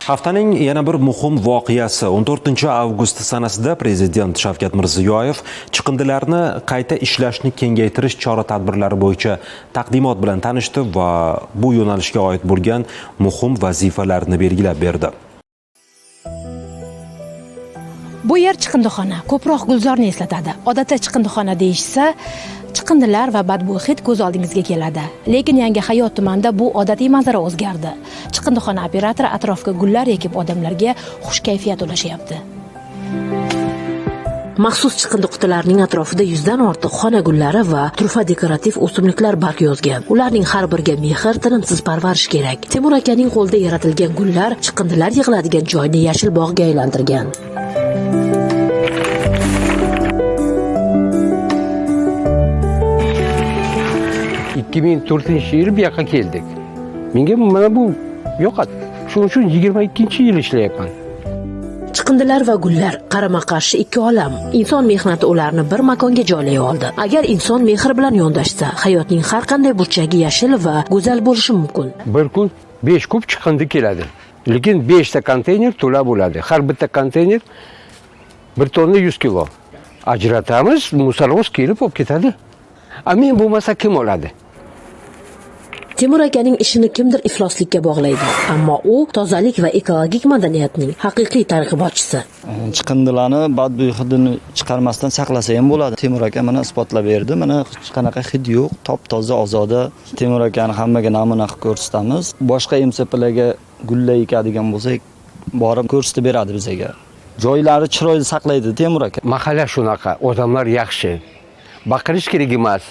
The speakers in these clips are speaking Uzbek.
Haftaning yana bir muhim voqeasi 14 avgust sanasida Prezident Shavkat Mirziyoyev chiqindilarni qayta ishlashni kengaytirish chora-tadbirlari bo'yicha taqdimot bilan tanishdi va bu yo'nalishga oid bo'lgan muhim vazifalarni belgilab berdi. Bu yer chiqindixona, ko'proq gulzorni eslatadi. Odatda chiqindixona deyishsa, chiqindilar va badbo'y hid ko'z oldingizga keladi. Lekin Yangi Hayot tumanida bu odatiy manzara o'zgardi. Chiqindixona operatori atrofga gullar ekib, odamlarga xush kayfiyat ulashyapti. Maxsus chiqindi qutilarining atrofida 100 dan ortiq xona gullari va turfa dekorativ o'simliklar barg yozgan. Ularning har biriga mehr, tinimsiz parvarish kerak. Temur akaning qo'lida yaratilgan gullar chiqindilar yig'iladigan joyni yashil bog'ga aylantirgan. 2004-yili bu yoqqa keldik. Menga mana bu yoqadi. Shuning uchun 22-yil ishlayapman. Chiqindilar va gullar qarama qarshi ikki olam. Inson mehnati ularni bir makonga joylay oldi. Agar inson mehr bilan yondashsa, hayotning har qanday burchagi yashil va go'zal bo'lishi mumkin. Bir kun 5 kub chiqindi keladi. Lekin 5 ta konteyner to'la bo'ladi. Har bitta konteyner 1 tonna 100 kilo. Ajratamiz, мусоровоз kelib olib ketadi. A men bo'lmasa kim oladi? Temur akaning ishini kimdir ifloslikka bog'laydi, ammo u tozalik va ekologik madaniyatning haqiqiy targ'ibotchisi. Chiqindilarni badbo'y hidini chiqarmasdan saqlasa ham bo'ladi. Temur aka mana isbotlab berdi. Mana hech qanaqa hid yo'q, top toza, ozoda. Temur akani hammaga namuna qilib ko'rsatamiz. Boshqa MSPlarga gullar ekadigan bo'lsak, borib ko'rsatib beradi bizga. Joylari chiroyli saqlaydi Temur aka. Mahalla shunaqa, odamlar yaxshi. Baqirish kerak emas.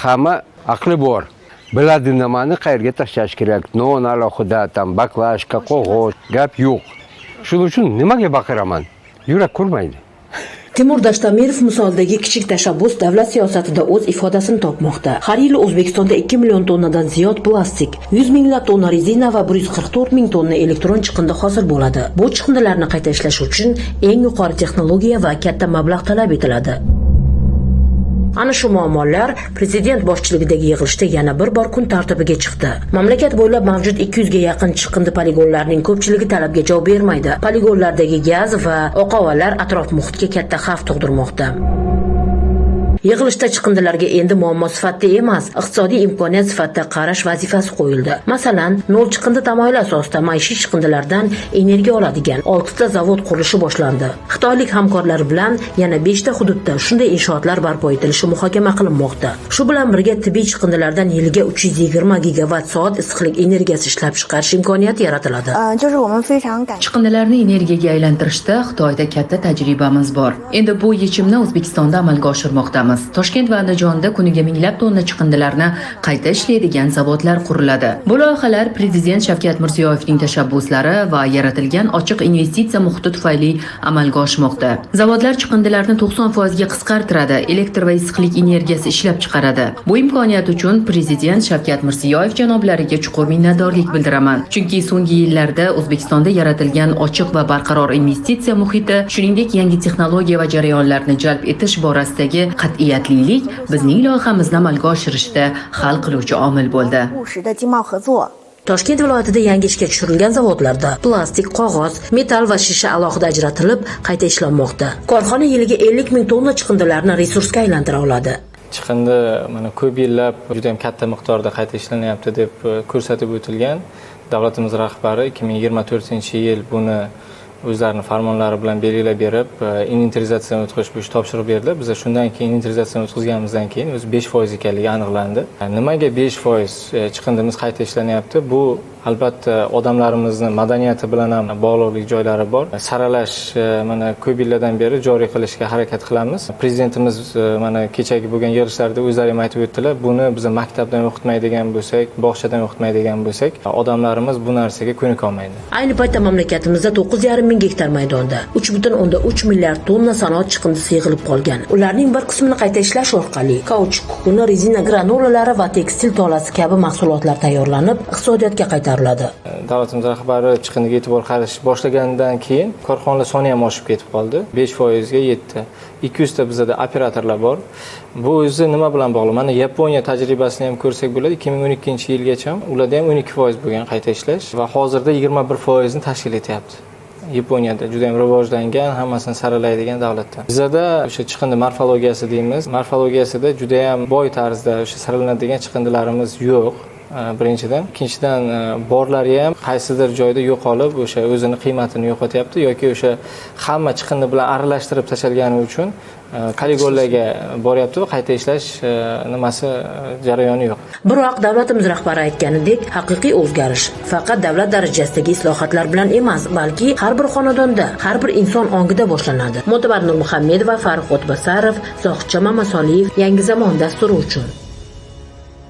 Hamma aqli bor. Biladi nimani qayerga tashlash kerak. Non alohida, там баклажка, qog'oz, gap yo'q. Shuning uchun nimaga baqiraman? Yurak ko'rmaydi. Timur Dashtamirov misolidagi kichik tashabbus davlat siyosatida o'z ifodasini topmoqda. Har yili O'zbekistonda 2 million tonnadan ziyod plastik, 100 minglab tonna rezina va 144 ming tonna elektron chiqindi hosil bo'ladi. Bu chiqindilarni qayta ishlash uchun eng yuqori texnologiya va katta mablag' talab etiladi. Ana shu muammolar prezident boshchiligidagi yig'ilishda yana bir bor kun tartibiga chiqdi. Mamlakat bo'ylab mavjud 200 ga yaqin chiqindi poligonlarining ko'pchiligi talabga javob bermaydi. Poligonlardagi gaz va oqovalar atrof muhitga katta xavf tug'dirmoqda. Yig'ilishda chiqindilarga endi muammo sifatida emas, iqtisodiy imkoniyat sifatida qarash vazifasi qo'yildi. Masalan, nol chiqindi tamoyili asosida maishiy chiqindilardan energiya oladigan 6 ta zavod qurilishi boshlandi. Xitoylik hamkorlar bilan yana 5 ta hududda shunday inshootlar barpo etilishi muhokama qilinmoqda. Shu bilan birga tibbiy chiqindilardan yiliga 320 gigavatt soat issiqlik energiyasi ishlab chiqarish imkoniyati yaratiladi. 嗯，就是我们非常感 Chiqindilarni energiyaga aylantirishda Xitoyda katta tajribamiz bor. Endi bu yechimni O'zbekistonda amalga oshirmoqdamiz. Toshkent va Andijonda kuniga minglab tonna chiqindilarni qayta ishlaydigan zavodlar quriladi. Bu loyihalar Prezident Shavkat Mirziyoyevning tashabbuslari va yaratilgan ochiq investitsiya muhiti tufayli amalga oshmoqda. Zavodlar chiqindilarni 90% ga qisqartiradi, elektr va issiqlik energiyasi ishlab chiqaradi. Bu imkoniyat uchun Prezident Shavkat Mirziyoyev janoblariga chuqur minnatdorlik bildiraman. Chunki so'nggi yillarda O'zbekistonda yaratilgan ochiq va barqaror investitsiya muhiti, shuningdek yangi texnologiya va jarayonlarni jalb etish borasidagi qat'iyatlilik bizning loyihamizni amalga oshirishda hal qiluvchi omil bo'ldi. 务实的经贸合作。 Toshkent viloyatida yangi ishga tushirilgan zavodlarda plastik, qog'oz, metall va shisha alohida ajratilib, qayta ishlanmoqda. Korxona yiliga 50 ming tonna chiqindilarni resursga aylantira oladi. Chiqindi mana ko'p yillab juda ham katta miqdorda qayta ishlanyapti deb ko'rsatib o'tilgan. Davlatimiz rahbari 2024 yil buni o'zlarini farmonlari bilan belgilab berib, inventarizatsiyadan o'tkazish bo'yicha topshiriq berdilar. Biza shundan keyin inventarizatsiyadan o'tkazganimizdan keyin o'zi 5% ekanligi aniqlandi. Nimaga 5% chiqindimiz qayta ishlanyapti? Bu albatta odamlarimizni madaniyati bilan ham bog'liqlik joylari bor. Saralash mana ko'p yillardan beri joriy qilishga harakat qilamiz. Prezidentimiz mana kechagi bo'lgan yig'ilishlarda o'zlari ham aytib o'tdilar, buni biz maktabdan o'qitmaydigan bo'lsak, bog'chadan o'qitmaydigan bo'lsak, odamlarimiz bu narsaga ko'nika olmaydi. Ayni paytda mamlakatimizda 9,5 ming gektar maydonda 3,3 milliard tonna sanoat chiqindisi yig'ilib qolgan. Ularning bir qismini qayta ishlash orqali kauchuk kukuni, rezina granulalari va tekstil tolasi kabi mahsulotlar tayyorlanib, iqtisodiyotga qaytariladi. Davlatimiz rahbari chiqindiga e'tibor qarash boshlagandan keyin korxonalar soni ham oshib ketib qoldi. 5% ga yetdi. 200 ta bizda operatorlar bor. Bu o'zi nima bilan bog'liq? Mana Yaponiya tajribasini ham ko'rsak bo'ladi. 2012-yilgacha ularda ham 12% bo'lgan qayta ishlash va hozirda 21% ni tashkil etyapti. Yaponiyada juda ham rivojlangan, hammasini saralaydigan davlatda. Bizda o'sha chiqindi morfologiyasi deymiz. Morfologiyasida juda ham boy tarzda o'sha saralanadigan chiqindilarimiz yo'q. Birinchidan, ikkinchidan borlari ham qaysidir joyda yo'qolib, o'sha o'zini qiymatini yo'qotyapti yoki o'sha hamma chiqindi bilan aralashtirib tashalgani uchun poligonlarga boryapti va qayta ishlash nimasi jarayoni yo'q. Biroq davlatimiz rahbari aytganidek, haqiqiy o'zgarish faqat davlat darajasidagi islohotlar bilan emas, balki har bir xonadonda, har bir inson ongida boshlanadi. Mo'tabar Nurmuhammedova, Farruh O'tbasarov, Zohidcha Mamasoliyev, Yangi zamon dasturi uchun.